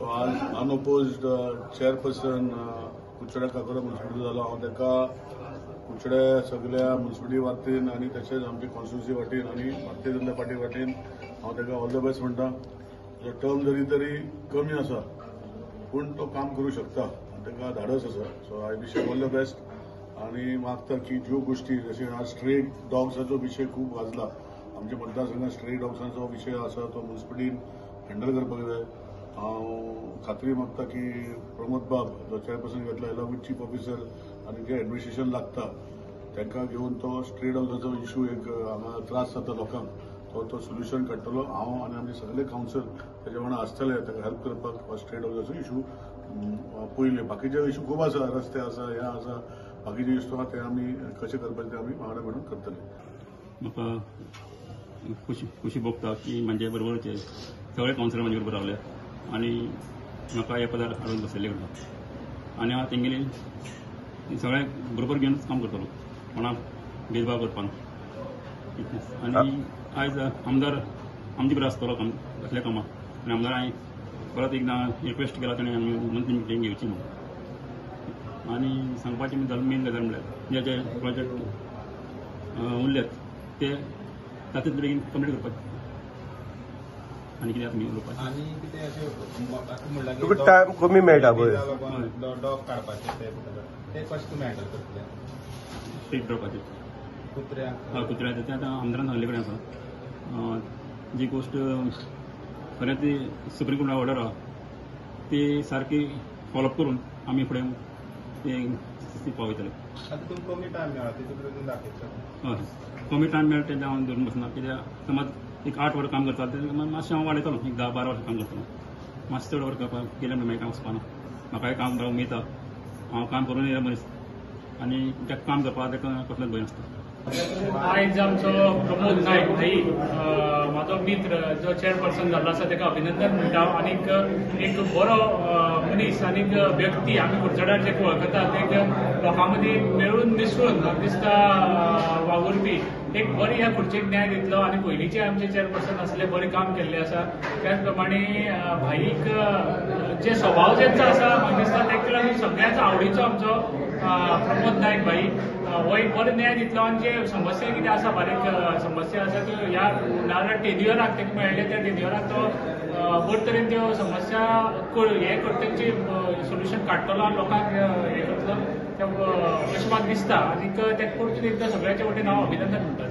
तो आज अनओपोज्ड chairperson कुडचड्या काकोरा municipality जालो. हांव ताका कुडचड्या सगल्या म्युन्सिपालिटी वातीन आनी तशेंच आमचे कॉन्स्टिट्युन्सी वाटेन आनी भारतीय जनता पार्टी वाटेन हांव ताका ऑल the best म्हणटा. ताजो टर्म जरी तरी कमी आसा पूण तो काम करूं शकता आनी ताका धाडस आसा. So I wish all the best आनी मागता की ज्यो गोश्टी जशें आज स्ट्रे डॉग्साचो विशय खूब गाजला आमच्या मतदारसंघात, स्ट्रे डॉग्सांचो विशय आसा तो म्युन्सिपालिटीन हँडल करपाक जाय. हांव खात्री मागता की प्रमोद बाब जो चेअरपर्सन घेतला एलॉंग विथ चीफ ऑफिसर आनी जे एडमिनिस्ट्रेशन लागता तांकां घेवन तो स्ट्रे डॉग्साचो इशू एक हांगा त्रास जाता लोकांक तो तो सोल्युशन काडटलो. हांव आनी आमचे सगळे कावन्सिल ताजे वांगडा आसतले ताका हेल्प करपाक हो स्ट्रे डॉग्साचो इशू पयले. बाकीचे इशू खूब आसा, रस्ते आसा, हे आसा, बाकीचे इशू आसा ते आमी कशे करपाचे ते आमी वांगडा मेळून करतले. म्हाका खुशी खुशी भोगता की म्हाजे बरोबरचे सगळे कावन्सिलर म्हाजे बरोबर रावले आनी म्हाका ह्या पदार हाडून बसयल्ले कडेन आनी हांव तेंगेली सगळ्यांक बरोबर घेवनच काम करतलो, कोणाक भेदभाव करपाक. आनी आयज आमदार आमचे बरोबर आसतलो काम असल्या कामाक आनी आमदार हांवें परत एकदां रिक्वेस्ट केला ताणें आमी मंथली मिटींग घेवची म्हणून. आनी सांगपाचें मेन गजाल म्हणल्यार जे जे प्रोजेक्ट उरल्यात ते तातूंत बेगीन कंप्लीट करपाचे. आनी कितें आमी उलोवपाचें आनी कितें अशें म्हणलां की तुका टायम कमी मेळटा पळय डॉग काडपाचे ते कशें तुमी हँडल करतले? स्ट्रीट डॉगाचे कुत्र्यांक हय कुत्र्याचे ते आतां आमदारान सांगले कडेन आसा. जी गोश्ट खरें ती सुप्रीम कोर्टा ऑर्डर आहा ती सारकी फॉलोअप करून आमी फुडें ती पावयतले. आतां तुमकां कमी टायम मेळ्ळा तितून तुमी दाखयतले? हय, कमी टायम मेळटा तेन्ना हांव धरून बसना कित्याक समज एक 8 वरां काम करता तेन्ना मातशें हांव वाडयतलो, एक 10-12 वरां काम करतलो. मातशें चड वरां करपाक केलें म्हणून मागीर काम वचपाना. म्हाकाय काम बरें उमेद, हांव काम करून येयला मनीस आनी ताका काम करपाक ताका कसलोच भंय नासता. आयज आमचो प्रमोद नायक भाई म्हाजो मित्र जो चेअरपर्सन जाल्लो आसा ताका अभिनंदन म्हणटा. आनीक एक बरो मनीस आनीक व्यक्ती आमी कुडचड्यार जे वळखतात, एक लोकां मदीं मेळून मिसळून म्हाका दिसता वावुरपी एक बरी ह्या खुर्चेक न्याय दितलो. आनी पयलींचे आमचे चेअरपर्सन आसले बरें काम केल्लें आसा. त्याच प्रमाणे भाईक जे स्वभाव जेंचो आसा म्हाका दिसता ताका लागून सगळ्यांच आवडीचो आमचो प्रमोद नायक भाई हो एक बरो न्याय दितलो. आनी जे समस्या कितें आसा बारीक समस्या आसा त्यो ह्या नाजाल्यार टेन्युअराक ताका मेळ्ळें त्या टेन्युअराक तो बरे तरेन त्यो समस्या हे करता, सोल्युशन काडटलो आनी लोकांक हें करतलो अशें म्हाका दिसता. आनीक ताका परतून एकदां सगळ्यांचे वटेन हांव अभिनंदन म्हणटा.